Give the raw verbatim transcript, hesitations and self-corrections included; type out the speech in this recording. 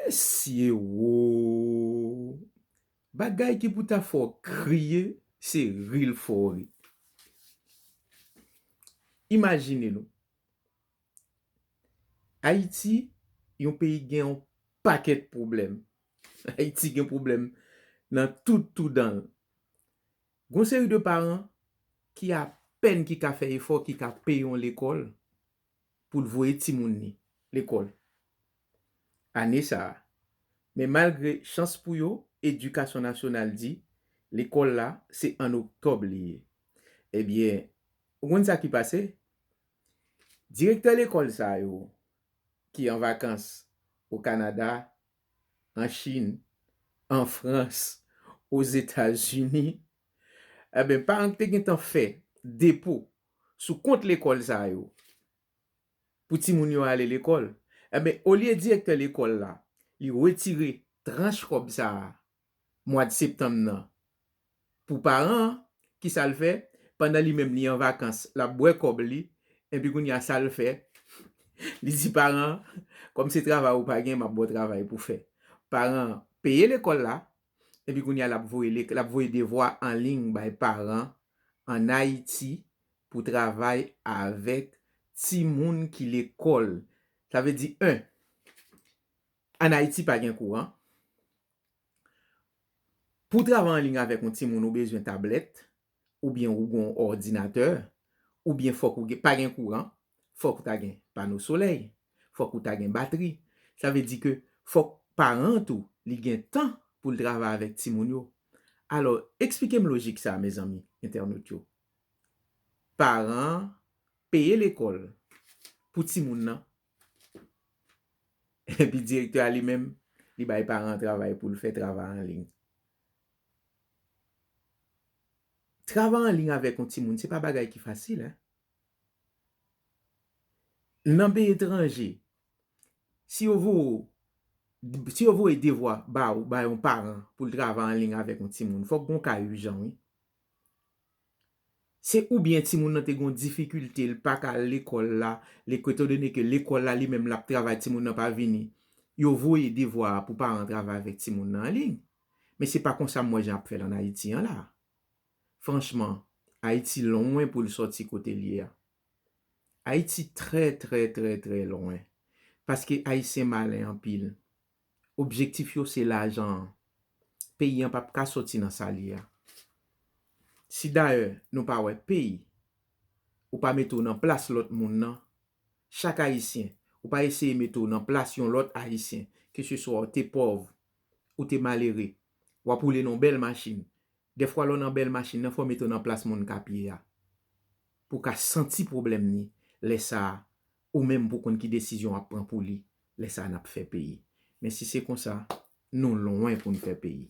Mesye wo! Bagay ki pou ta fè w kriye, se ri l fè w ri. Imajine nou. Ayiti, yon peyi gen yon pakèt pwoblèm. Ayiti gen pwoblèm nan tout, tout dan l. Gon seri de paran ki apèn ki ka fè efò, ki ka peye yon lekòl pou l voye timoun li lekòl ane sa a. Men malgre chans pou yo, Edikasyon Nasyonal di lekòl la se an oktòb li ye. Ebyen, ou konn sa ki pase? Direktè lekòl sa yo ki an vakans o Kanada, an Chin, an Frans, Ozetazini, enben, paran ki te gentan fè depo sou kont lekòl sa yo pou timoun yo ale lekòl, enben, olye direktè lekòl la, li retire tranch kòb sa a mwa septanm nan pou paran an, ki sa l fè? Pandan li menm li an vakans, l ap bwè kòb li, epi kounye a sa l fè? Li di paran an, kòm se travay ou pa gen, m ap ba w travay pou fè. Paran an peye lekòl la, epi kounye a l ap voye, l ap voye devwa an liy bay paran an Ayiti pou travay avèk timoun ki lekòl. Sa vle di, en, an Ayiti pa gen kouran. Pou w travay an liy avèk yon timoun, ou bezwen tablèt, oubyen ou gen yon òdinatè, oubyen fòk ou gen, pa gen kouran, fòk ou ta gen pano solèy, fòk ou ta gen batri. Sa vle di ke fòk paran an tou, li gen tan pou l travay avèk timoun yo. Alò, eksplike m lojik sa a, mezanmi, entènot yo. Paran an peye lekòl pou timoun nan, epi direktè a li menm, li bay paran an travay pou l fè travay an liy. Travay an liy avèk yon timoun, se pa bagay ki fasil, en. Nan peyi etranje, si yo voye, si yo voye devwa ba, ba yon paran pou l travay an liy avèk yon timoun, fòk gon ka ijan, wi. Se oubyen timoun nan te gon difikilte, l pa ka al lekòl la, etandone ke lekòl la li menm l ap travay, timoun nan pa vini. Yo voye devwa a pou paran travay avèk timoun nan an liy. Men se pa konsa m wè jan ap fè l an Ayiti an la. Franchman, Ayiti lwen pou l sòti kote l ye a. Ayiti trè, trè, trè, trè lwen. Paske Ayisyen malen anpil. Objektif yo se lajan an. Peyi an p ap ka sòti nan sa l ye a. Si dayè nou pa wè peyi, ou pa mete w nan plas lòt moun nan, chak Ayisyen, ou pa eseye mete w nan plas yon lòt Ayisyen, keseswa w te pòv, ou te malere, w ap woule nan yon bèl machin. Dèfwa lè w nan bèl machin nan, fò w mete w nan plas moun k ap ye a. Pou w ka santi pwoblèm ni, lè sa a, ou menm pou w konn ki desizyon w ap pran pou li, lè sa a n ap fè peyi. Men si se konsa, nou lwen pou n fè peyi.